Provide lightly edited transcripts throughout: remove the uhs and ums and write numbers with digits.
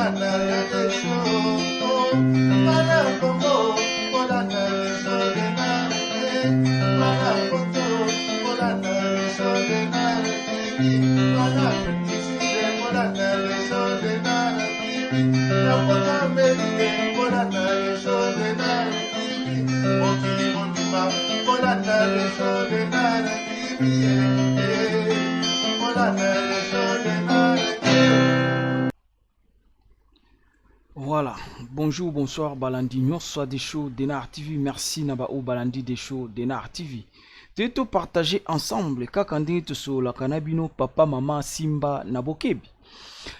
Bolanda ya Desho, bana Congo, bolanda Desho Denard, bana Poto, bolanda Desho Denard TV, bana Afrique du Sud, bolanda Desho Denard TV, na Poto Amerique, bolanda Desho Denard TV, mokili mobimba, bolanda Desho Denard TV, bolanda Desho Denard TV. Voilà, bonjour, bonsoir, Balandi nyonso des shows Denar TV. Merci na ba o Balandi des shows Denar TV. Te to partager ensemble kaka ndenge tosololaka na bino papa mama Simba na bokebi.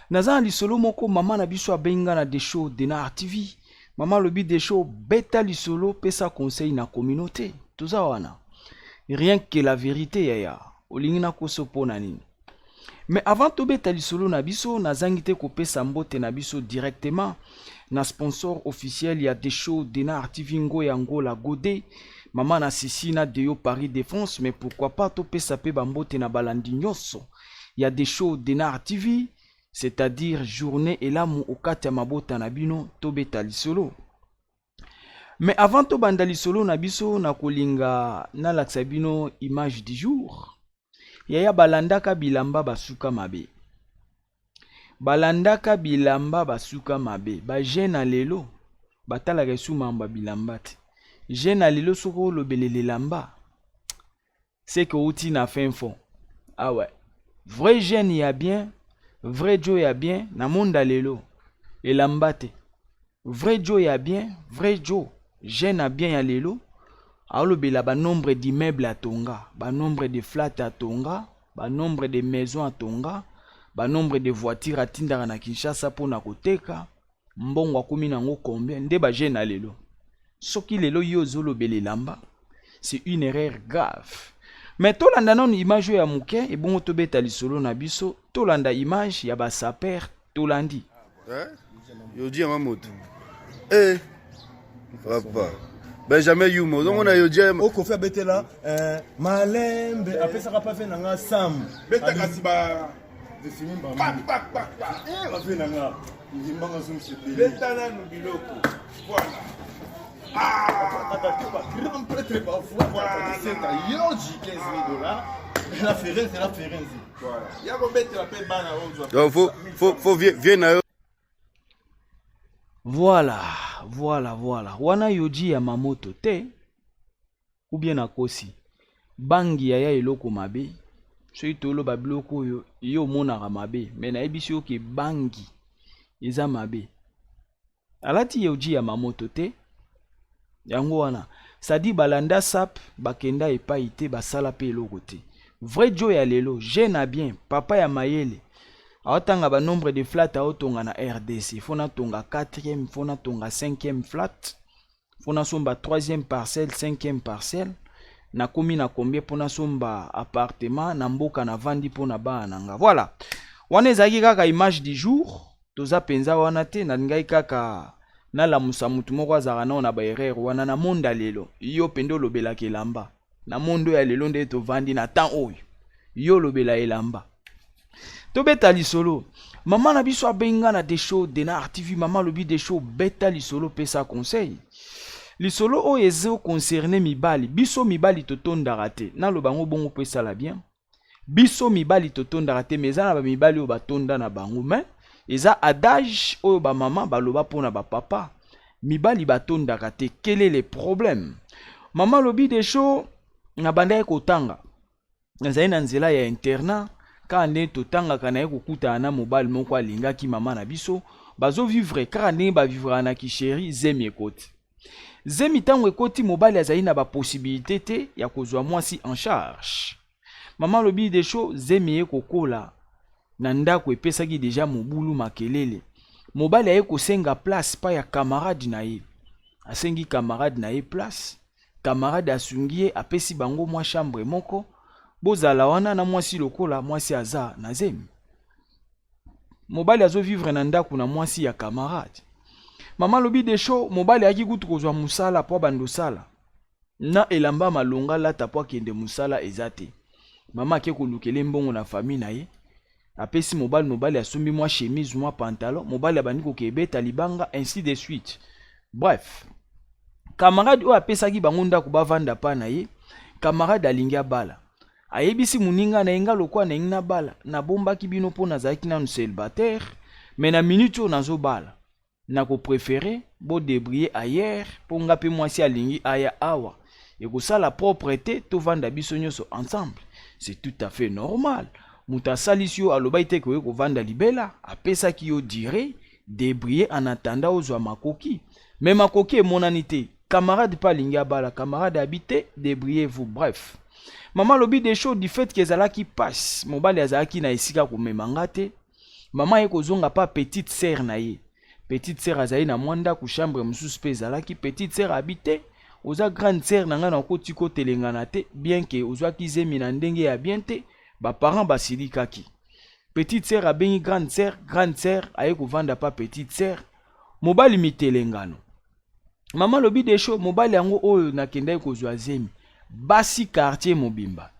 Naza na lisolo moko mama na biso abenga na des shows Denar TV. Mama alobi des shows beta lisolo pesa conseil na communauté. Toza wana. Rien que la vérité yaya. Olingi na koso pona nini? Mais avant tobeta lisolo na biso, nazangi te kopesa mbote na biso directement na sponsor officiel ya The Show Denar TV Ngoya Ngola Gode, mama na Sisi na Deo Paris Défense, mais pourquoi pas topesa pe bambote na balandi nyonso ya The Show Denar TV, c'est-à-dire journée elamu okati ya mabota na bino tobeta lisolo. Mais avant tobanda lisolo na biso, nakolinga nalakisa bino image du jour. Yaya balandaka bilamba basuka mabe. Balandaka bilamba basuka mabe. Ba jeune ya lelo batalaka esu mamba bilamba te. Jeune ya lelo soki olobelela elamba, c'est que outi na fin fond. Ah ouais. Vrai jeune ya bien, vrai Joe ya bien na monde ya lelo elamba te. Vrai Joe ya bien, vrai Joe, jeune ya bien ya lelo aolobela ba nombre d'immeuble atonga, ba nombre de flat atonga, ba nombre de maison atonga, ba nombre de voiture atindaka na Kinshasa mpona koteka, mbongo akomi nango combien nde ba jeune ya lelo. Soki lelo yo ozolobela elamba, c'est une erreur grave. Mais tolanda nanu image oyo ya moke ebongo tobeta lisolo na biso, tolanda image ya ba sapeur tolandi. Eh? Yoji ya mamoto. Eh. Papa. Benjamin Yuma, ozomona Yoji. Okofi abetela eh, malembe apesaka pa fe na nga Sam. Beta kasi ba Pak pak pak pak. Eh, ba fe na nga. Ndimbanga zomsepeli. Beta nanu biloko. Voilà. Ah! Grand prêtre parfois, voilà. Yoji 15 000 dollars. La Ferenzi, la Ferenzi. Voilà. Ya kobetela mpe bana ozwa. Donc faut vie na yo. Voilà, voilà, voilà. Wana Yoji ya Mamoto te ou bien nakosi. Bangi ya ya eloko mabe. Soki toloba biloko oyo yo omonaka mabe, mais nayebisi yo ke bangi eza mabe. Alati Yoji ya Mamoto te. Yango wana sadi balanda sap bakenda epai te basala pe eloko te. Vrai Joe ya lelo, jeune à bien, papa ya mayele. Aotanga ba nombre de flat aotonga na RDC. Faut natonga 4e, faut natonga 5e flat. Faut nasomba 3e parcelle, 5e parcelle. Nakomi na combien po nasomba appartement na mboka na vandi po na bana na nga. Voilà. Wana ezalaki kaka image du jour. Toza penza wana te, nalingaki kaka nalamusa mutu moko azalaka nao na ba erreur wana na monde ya lelo. Yo pende olobelaka elamba. Na monde ya lelo nde tovandi na temps oyo. Yo olobela elamba. Tobeta lisolo. Mama na biso abenga na Desho Denar TV. Mama alobi Desho beta lisolo pesa conseil. Lisolo oyo ezo concerner mibali. Biso mibali totondaka te. Naloba yango bongo po esala bien. Biso mibali totondaka te, mais eza na ba mibali oyo batonda na bango. Mais eza adage oyo ba mama baloba pona ba papa. Mibali batondaka te. Quel est le problème? Mama alobi Desho nabandaki kotanga. Nazali na nzela ya internat kaka ndenge totangaka naye kokutana na mobali moko alingaki mama na biso bazo vivre kaka ndenge ba vivraka na kisheri zemi ekoti. Zemi ntango ekoti mobali azali na ba possibilité te ya kozwa mwasi en charge. Mama alobi Desho zemi eye kokola na ndako epesaki deja mobulu makelele. Mobali aye kosenga place pa ya camarade na ye. Asengi camarade na ye place. Camarade asungi ye apesi bango mwa chambre moko bozala wana na mwasi lokola mwasi aza na zemi. Mobali azo vivre na ndako na mwasi ya camarade. Mama alobi Desho mobali ayaki kutu kozwa mosala po abanda osala na elamba malonga lata po akende mosala eza te. Mama ake kolukele mbongo na famille na ye. Apesi mobali, mobali asombi mwa chemise, mwa pantalon, mobali abandi kokebeta libanga, ainsi de suite. Bref, camarade oyo apesaki bango ndako bavanda pa na ye, camarade alingi abala. Ayebisi moninga na ye, nga lokola nalingi nabala, nabombaki bino mpo nazalaki nanu célibataire, mais na minute oyo nazobala, nako préférer bo débrouiller ailleurs mpo nga mpe mwasi alingi aya awa, ekosala propre te tovanda biso nyonso ensemble. C'est tout à fait normal. Moto asalisi yo, alobaki te koye kovanda libela, apesaki yo dire débrouiller en attendant ozwa makoki. Mais makoki emonani te. Camarade mpe alingi abala, camarade abi te, débrouillez-vous. Bref, mama alobi des choses du fait ke ezalaki passe, mobali azalaki na esika komema nga te. Mama ye kozonga pa petite sœur na ye. Petite sœur azali na mwa ndako, chambre mosusu mpe ezalaki. Petite sœur abi te, oza grande sœur na ngai, nakoti kotelengana te, bien ke ozwaki zemi na ndenge ya bien te. Baparent basilikaki. Petite sœur abengi grande sœur, grande sœur aye kovanda pa petite sœur. Mobali mitelengano. Mama alobi desho, mobali yango oyo nakendaki kozwa zemi, basi quartier mobimba,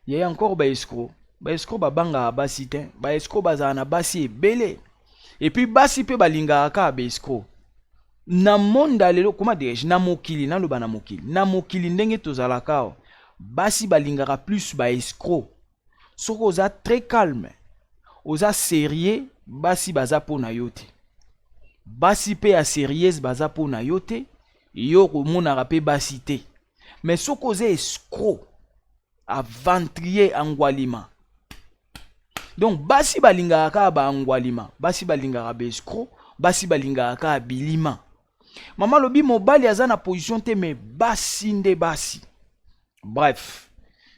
yaya encore baescroc. Baescroc babangaka basi te. Baescroc bazala na basi ebele, et puis basi mpe balingaka kaka baescroc. Na monde ya lelo, comment dirais-je, na mokili, naloba na mokili, na mokili ndenge tozalaka awa, basi balingaka plus baescroc. Soki oza très calme, oza sérieux, basi baza mpo na yo te. Basi mpe ya sérieuse baza mpo na yo te, yo komonaka mpe basi te. Mais soki oza escroc, aventurier, angwalima, donc basi balingaka kaka baangwalima, basi balingaka baescroc, basi balingaka kaka bilima. Mama alobi mobali aza na position te, mais basi nde basi. Bref,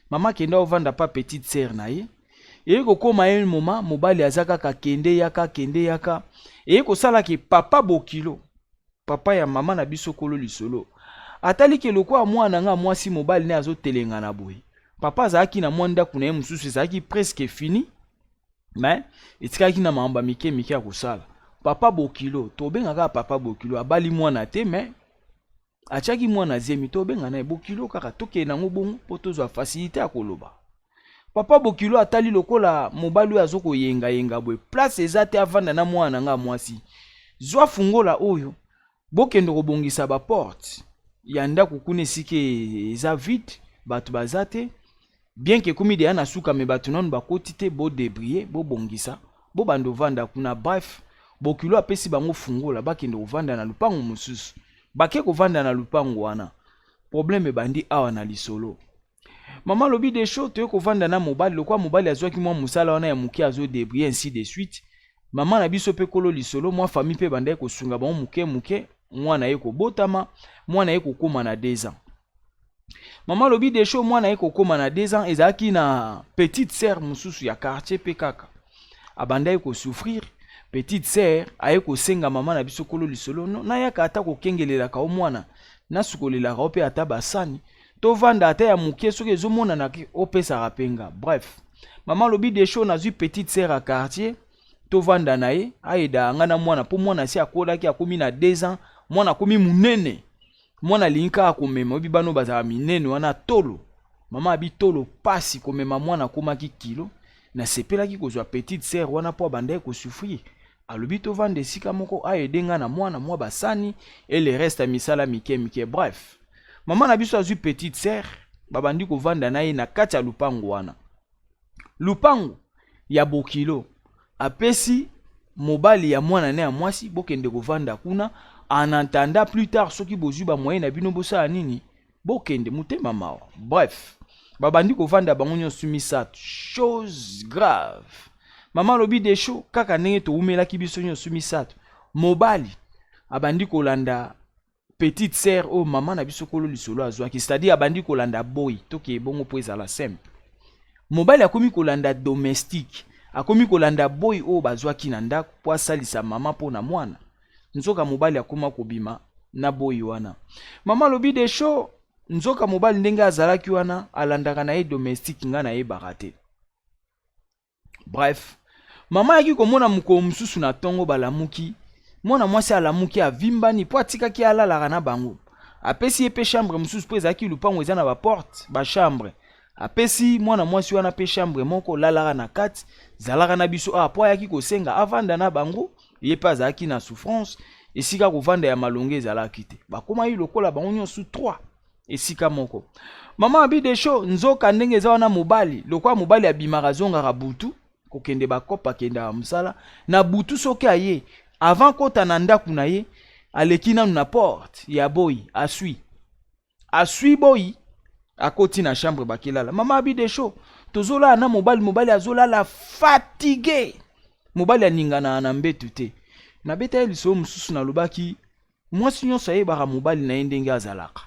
mama akende ovanda pa petite sœur na ye. Eye kokóma ye moma, mobali aza kaka kende yaka, kende yaka. Eye kosalaki papa bokilo, papa ya mama na biso kolo lisolo, ataliki lokola mwana nga mwasi, mobali ne azotelengana boye. Papa azalaki na mwa ndako na ye mosusu, ezalaki presque fini, mais etikalaki na makambo ya mike mike ya kosala. Papa bokilo, tobengaka papa bokilo, abali mwana te, mais atiaki mwana zemi, tobenga na ye bokilo kaka, tokende nango bongo mpo tozwa facilité ya koloba. Papa bokilo atali lokola mobali oyo azokoyengayenga boye, place eza te avanda na mwana na nga mwasi. Zwa fungola oyo, bokende kobongisa baporte ya ndako kuna, esika eza vide, bato baza te, bien ke ekomi deya na suka, mais bato nanu bakoti te, bodébrouiller, bobongisa, bobanda ovanda kuna. Bref, bokilo apesi bango fungola, bakende kovanda na lupango mosusu. Bake kovanda na lupango wana. Problème ebandi awa na lisolo. Mama alobi des choses, toye kovanda na mobali, lokola mobali azwaki mwa mosala wana ya moke, azodébrouiller, ainsi de suite. Mama na biso mpe kolo lisolo, mwa famille mpe bandaki kosunga bango moke moke. Mwana ye kobotama, mwana ye kokóma na 2 ans. Mama alobi des choses, mwana ye kokóma na 2 ans, ezalaki na petite sœur mosusu ya quartier mpe kaka abandaki kosouffrir. Petite sœur aye kosenga mama na biso kolo lisolo, no nayaka ata kokengelelaka o mwana, nasukolelaka o mpe ata basani, tovanda ata ya moke, soki ezomonana opesaka mpe nga. Bref, mama alobi des choses, nazwi petite sœur ya quartier, tovanda na ye, ayedaka nga na mwana, mpo mwana asi akolaki, akomi na 2 ans, mwana akomi monene, mwana alingi kaka komema. Oyebi bano bazalaka minene wana, tolo. Mama abi tolo pasi komema mwana, akomaki kilo. Nasepelaki kozwa petite sœur wana mpo abandaki kosouffrir. Alobi tovanda esika moko, aaider nga na mwana, mwa basani et le reste ya misala mike mike. Bref, mama na biso azwi petite sœur, babandi kovanda na ye na kati ya lupango wana, lupango ya bokilo. Apesi mobali ya mwana ne ya mwasi, bokende kovanda kuna en attendant plus tard, soki bozwi bamoyen na bino, bosala nini, bokende. Motema mawa. Bref, babandi kovanda bango nyonso misato. Chose grave, mama alobi desho, kaka ndenge towumelaki biso nyonso misato, mobali abandi kolanda petite sœur oyo mama na biso kolo lisolo azwaki, c'est-à-dire abandi kolanda boy. Tokeye bongo mpo ezala simple. Mobali akomi kolanda domestique, akomi kolanda boy oyo bazwaki na ndako mpo asalisa mama mpo na mwana. Nzoka mobali akóma kobima na boy wana. Mama alobi desho, nzoka mobali ndenge azalaki wana, alandaka na ye domestique, ngai nayebaka te. Bref, mama ayaki komona mokolo mosusu na ntongo, balamuki, mwana mwasi alamuki avimbani, mpo atikaki alalaka na bango. Apesi ye mpe chambre mosusu, mpo ezalaki lupango eza na baporte, bachambre. Apesi mwana mwasi wana mpe chambre moko, lalaka na kati, zalaka na biso awa, mpo ayaki kosenga avanda na bango, ye mpe azalaki na souffrance, esika kovanda ya malonga ezalaki te. Bakomaki lokola bango nyonso 3 esika moko. Mama Abi Desho, nzoka ndenge eza wana mobali, lokola mobali abimaka azongaka butu, kokende bakope akendaka mosala na butu, soki aye avant kota na ndako na ye aleki nanu na porte ya boyi, asui asui boyi, akoti na chambre bakelala. Mama Abi Desho, tozolala na mobali, mobali azolala fatigue, mobali aninganaka na mbetu te. Nabeta ye lisolo mosusu, nalobaki mwasi nyonso ayebaka mobali na ye ndenge azalaka.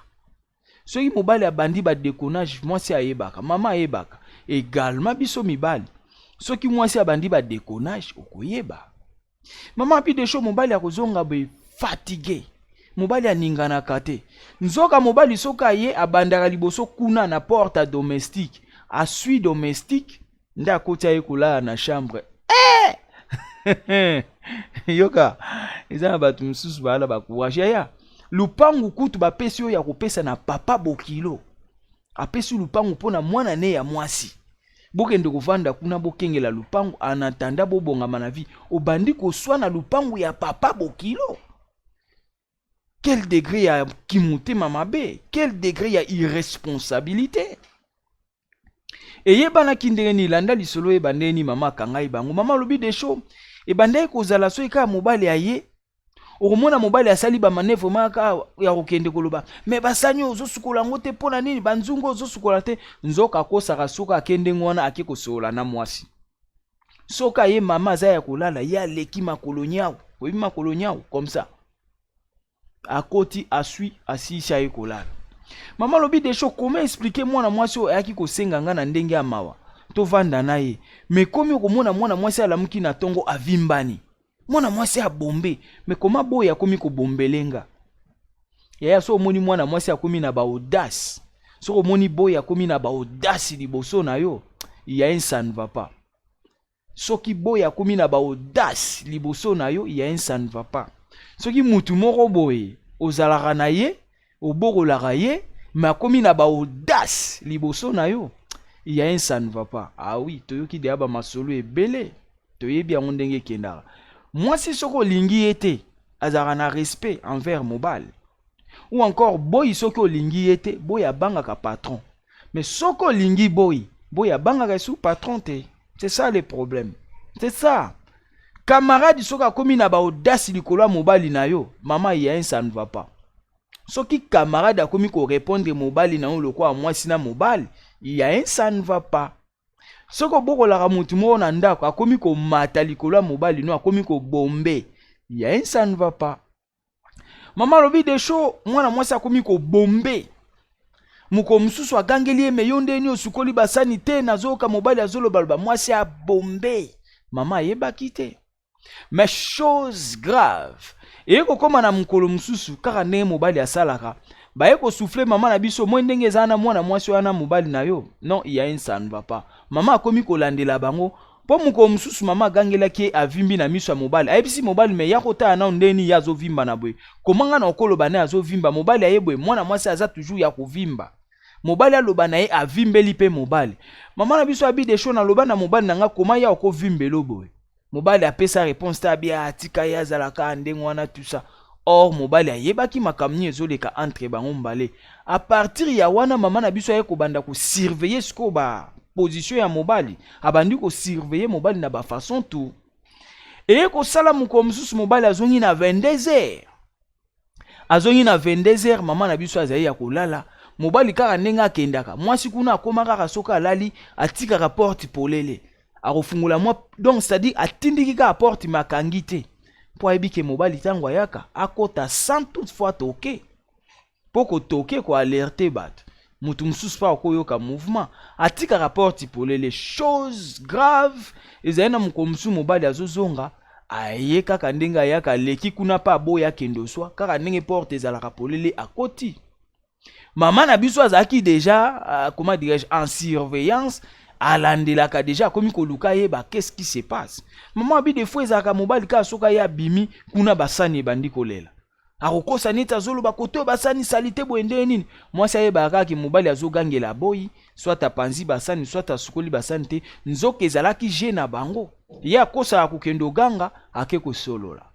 Soki mobali abandi ba déconnage, mwasi ayebaka, mama ayebaka. Également biso mibali, soki mwasi abandi ba déconnage, okoyeba. Mama Abi Desho, mobali akozonga boye fatigue, mobali aninganaka te. Nzoka mobali soki aye, abandaka liboso kuna na porte domestique, asui domestique nde akoti, aye kolala na chambre. Eh! Yoka, eza na bato mosusu baala bacourage. Yaya, lupangu kutu bapesi oyo ya kopesa na papa bokilo, apesi lupangu mpo na mwana ne ya mwasi, bokende kovanda kuna, bokengela lupangu en attendant bobongama na vie. Obandi koswa na lupangu ya papa bokilo. Quel degré ya kimotema mabe, quel degré ya irresponsabilité! Eyebanaki ndenge nini? Landa lisolo, oyeba ndenge nini mama akangai bango. Mama alobi Desho, ebandaki kozala soki kaka mobali aye, okomona mobali asali bamanœuvre maka ya kokende koloba: "Me basani ozosukola yango te, mpo na nini? Banzungu ozosukola te." Nzoka akosaka. Soki ake ndenge wana, ake kosolola na mwasi. Soki aye, mama aza ya kolala, ye aleki makolo nyau, oyebi makolo nyau comme ça, akoti, aswi, asilisi, aye kolala. Mama alobi: "Desho, comment expliquer mwana mwasi oyo ayaki kosenga nga na ndenge ya mawa tovanda na ye? Me komi okomona mwana mwasi alamuki na ntongo avimbani, mwana mwasi abombe, me koma boye akomi kobombele nga?" Yaya, so omoni mwana mwasi akomi na baaudace, soki omoni boye akomi na baaudace liboso na yo, ya un ça ne va pas. Soki boye akomi na baaudace liboso na yo, ya un ça ne va pas. Soki mutu moko boye ozalaka na ye, obokolaka ye, me akomi na baaudace liboso na yo, ya un ça ne va pas. Ah oui, toyoki deya bamasolo ebele, toyebi yango ndenge ekendaka. Mwasi soki olingi ye te, azalaka na respect envers mobali, ou encore boyi soki olingi ye te, boyi abangaka patron. Mais soki olingi boyi, boyi abangaka esu patron te. C'est ça le problème, c'est ça. Camarade soki akomi na baaudace likolo ya mobali na yo, mama, ya un ça ne va pas. Soki camarade akomi korépondre mobali na yo lokola mwasi na mobali, ya un ça ne va pas. Soki obokolaka motu moko na ndako, akomi komata likolo ya mobali no, akomi kobombe, ya un ça ne va pas. Mama alobi Desho, mwana mwasi akomi kobombe. Mokolo mosusu agangeli ye: "Me yo ndeni osukoli basani te? Nazoyoka mobali azolobaloba." Mwasi abombe, mama ayebaki te. Mais chose grave, eye kokóma na mokolo mosusu, kaka ndenge mobali asalaka, baye kosouffler mama na biso moi ndenge eza na mwana mwasi wana mobali na yo. Non, ya un ça ne va pas. Mama akomi kolandela bango, mpo mokolo mosusu mama agangelaki ye, avimbi na miso ya mobali. Ayebisi mobali: "Me ya kotala nano ndeni ye azovimba na boye, koma nga na okoloba na ye azovimba." Mobali aye boye, mwana mwasi aza toujours ya kovimba. Mobali aloba na ye, avimbeli mpe mobali. Mama na biso abi: "Desho, naloba na mobali na nga, koma ya okovimbela boye?" Mobali apesa réponse te, abi atika ye azalaka ndenge wana, tout ça. Or mobali ayebaki makambo nini ezoleka entre bango mbale. À partir ya wana, mama na biso aye kobanda kosurveiller sikoyo baposition ya mobali, abandi kosurveiller mobali na bafaçon tout. Eye kosala mokolo mosusu, mobali azongi na 22 heures, azongi na 22 heures, mama na biso azali ya kolala. Mobali kaka ndenge akendaka, mwasi kuna akóma kaka, soki alali atikaka porte polele, akofungola mwa, donc c'est-à-dire atindiki kaka porte me akangi te, mpo ayebi ke mobali ntango ayaka akɔta sans toutefois toke, mpo kotoke koalerter bato, motu mosusu mpo akoyoka mouvement, atikaka porte polele. Chose grave, ezali na mokolo mosusu, mobali azozonga, aye kaka ndenge ayaka, aleki kuna mpe aboya akende oswa, kaka ndenge porte ezalaka polele, akoti. Mama na biso azalaki déjà, comment dirais-je, en surveillance, alandelaka déjà, akomi koluka yeba qu'est-ce qui se passe. Mama abi, des fois ezalaka mobali kaka soki aye abimi kuna, basani ebandi kolela. Akokosa neti azoloba kote oyo basani salite boye ndenge nini. Mwasi ayebaka kaka ke mobali azogangela aboyi, soit apanzi basani, soit asukoli basani te. Nzoka ezalaki jeu na bango. Ye akosaka kokende oganga, ake kosolola.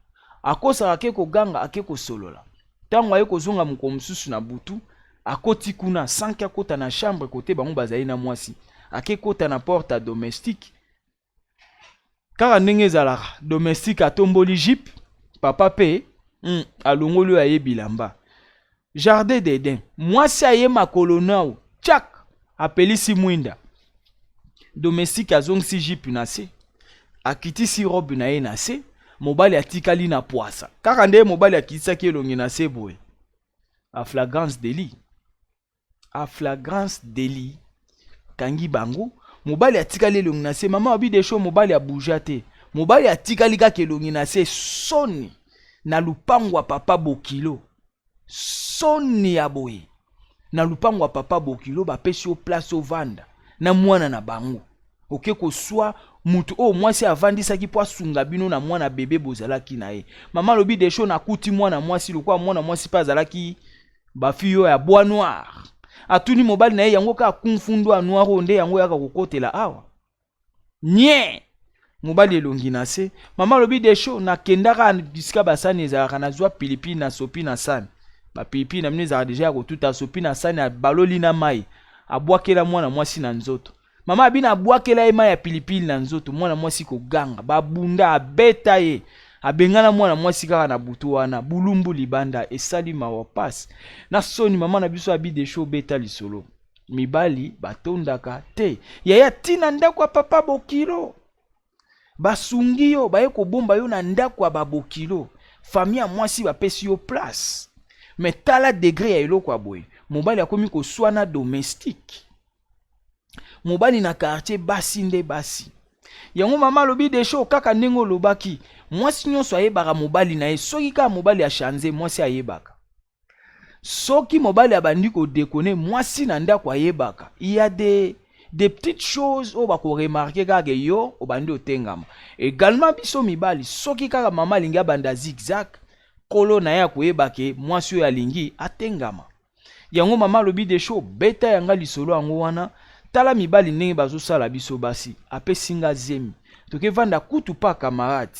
Akosaka ake koganga, ake kosolola. Ntango aye kozonga mokolo mosusu na butu, akoti kuna sans ke akota na chambre kote bango bazali na mwasi. Ake kota na porte ya domestique. Kaka ndenge ezalaka, domestique atomboli jupe, papa pe alongoli oyo aye bilamba. Jardin d'Eden, mwasi aye makolo nao, tchak, apelisi mwinda. Domestique azongisi jupe na se, akitisi robe na ye na se, mobali atikali na pwasa. Kaka nde mobali akitisaki elongi na se boye. A flagrance délit. A flagrance délit. Kangi bango, mobali atikali elongi na se, mama abi desho mobali abuja te. Mobali atikali kaka elongi na se, soni na lupango ya papa bokilo. Soni ya boye. Na lupango ya papa bokilo bapesi yo place ovanda na mwana na bango. Oke koswa mutu oyo mwasi avandisaki po asunga bino na mwana bebe bozalaki na ye. Mama alobi desho nakuti mwana mwasi lokola mwana mwasi pe azalaki ba fille oyo ya bois noir. Atuni mobali na ye yango kaka kumfundu ya noir oyo nde yango yaka kokotela awa. Nye! Mobali elongi na se. Mama alobi desho nakendaka bisika basani ezalaka nazwa pilipili na sopi na sani. Ba pilipili na bino ezalaka deja ya kotuta sopi na sani abaloli na mai abwakela mwana mwasi na nzoto. Mama abina abwakela ye mai ya pilipili na nzoto, mwana mwasi koganga, babunda, abeta ye, abengana mwana mwasi kaka na butu wana, bulumbu libanda, esali mawa pasi na soni. Mama na biso abi desho beta lisolo, mibali batondaka te yaya, tina ndako ya papa bokilo basungi yo, baye kobomba yo na ndako ya babokilo, famille ya mwasi bapesi yo place, mais tala degre ya eloko ya boye, mobali akomi koswana domestique. Mobali na quartier basi nde basi. Yango mama alobi desho kaka ndenge olobaki, mwasi nyonso ayebaka mobali na ye, soki kaka mobali achange mwasi ayebaka. Soki mobali abandi kodekone mwasi na ndako ayebaka. Il y a des petites choses oyo bako remarquer kaka yo obandi otengama. Également biso mibali, soki kaka mama alingi abanda zigzag, kolo na ye akoyeba ke mwasi oyo alingi atengama. Yango mama alobi desho beta yanga lisolo yango wana, tala mibali ndenge bazosala biso basi, apesi nga zemi toke vanda kutu pa camarade,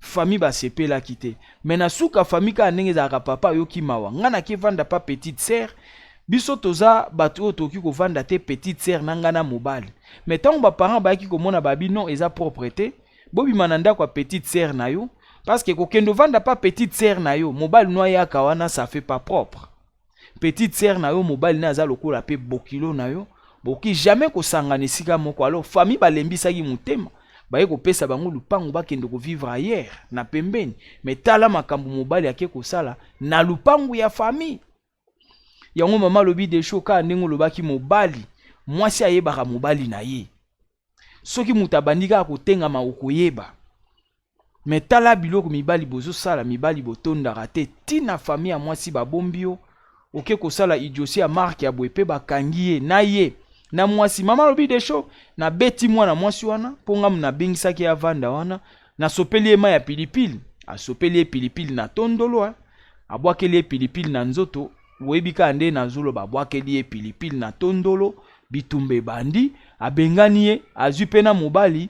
famille basepelaki te, mais na suka famille kaka ndenge ezalaka papa ayoki mawa, nga nake vanda pa petite sœur, biso toza bato oyo tokoki kovanda te petite sœur na nga na mobali, mais tango ba parents bayaki komona babi non eza propre te, bobima na ndako ya petite sœur na yo, parce que kokende ovanda pa petite sœur na yo mobali no ayaka wana ça fait pas propre. Petite sœur na yo mobali na aza lokola pe bokilo na yo, bokoki jamais kosangana esika moko. Alors famille balembisaki motema, baye kopesa bango lupango bakende kovivre ailleurs na pembeni, mais tala makambo mobali ake kosala na lupango ya famille. Yango mama alobi desho kaka ndenge olobaki mobali, mwasi ayebaka mobali na ye. Soki moto abandi kaka kotengama okoyeba. Mais tala biloko mibali bozosala, mibali botondaka te, tina famille ya mwasi babombi yo, oke kosala idiotie ya marque ya boye pe bakangi ye na ye na mwasi. Mama alobi desho nabeti mwana mwasi wana po ngamu nabengisaki ye avanda wana, nasopeli ye mai ya pilipili, asopeli ye pilipili na tondolo, abwakeli ye pilipili na nzoto, boyebi kaka nde nazoloba, abwakeli ye pilipili na tondolo, bitumba ebandi, abengani ye, azwi pe na mobali,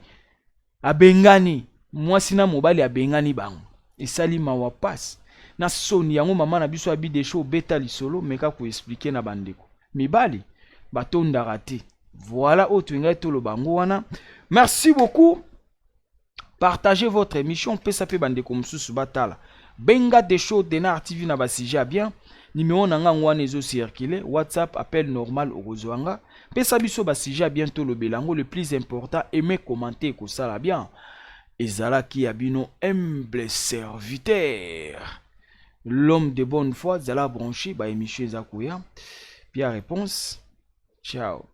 abengani mwasi na mobali, abengani bango, esali mawa pasi na soni. Yango mama na biso abi desho beta lisolo, meka ko expliquer na bandeko mibali batondaka te. Voilà oyo tolingai toloba yango wana. Merci beaucoup, partagez votre émission, pesa pe bandeko mosusu batala. Benga Desho Denard TV na ba sujet ya bien. Numéro na nga wana ezo circuler, WhatsApp, appel normal okozwa nga. Pesa biso ba sujet ya bien tolobela yango, le plus important aimer, commenter ekosala bien. Ezalaki ya bino humble serviteur, l'homme de bonne foi, zala branché, ba émission eza koya. Pia réponse. Ciao.